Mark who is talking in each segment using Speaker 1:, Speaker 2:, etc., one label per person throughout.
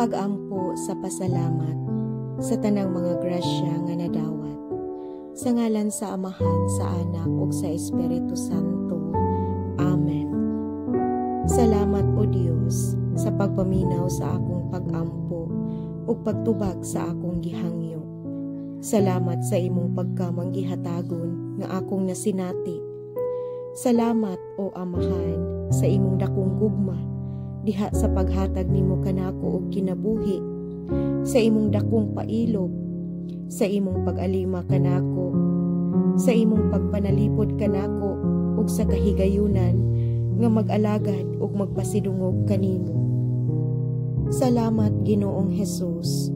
Speaker 1: Pag-ampo sa pasalamat sa tanang mga grasya nga nadawat. Sa ngalan sa Amahan, sa Anak ug sa Espiritu Santo. Amen. Salamat, O Dios, sa pagpaminaw sa akong pag-ampo ug pagtubag sa akong gihangyo. Salamat sa imong pagkamanggihatagon nga akong nasinati. Salamat, O Amahan, sa imong dakong gugma diha sa paghatag nimo kanako og kinabuhi, sa imong dakong pailob, sa imong pag-alima kanako, sa imong pagpanalipod kanako ug sa kahigayunan nga mag-alagad ug magpasidungog kanimo. Salamat, Ginoong Hesus,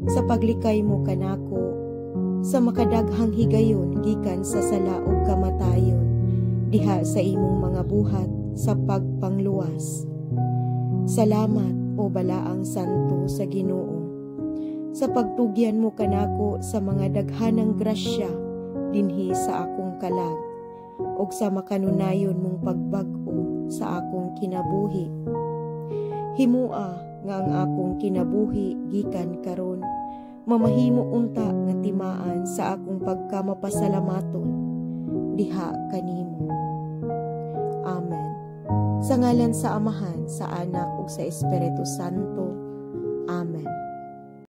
Speaker 1: sa paglikay mo kanako sa makadaghang higayon gikan sa sala ug kamatayon diha sa imong mga buhat sa pagpangluwas. Salamat, O Balaang Santo sa Ginoo, sa pagtugyan mo kanako sa mga daghanang grasya dinhi sa akong kalag ug sa makanunayon mong pagbag-o sa akong kinabuhi. Himua nga ang akong kinabuhi gikan karon mamahimo unta nga timaan sa akong pagkamapasalamaton diha kanimo. Amen. Sa ngalan sa Amahan, sa Anak ug sa Espiritu Santo. Amen.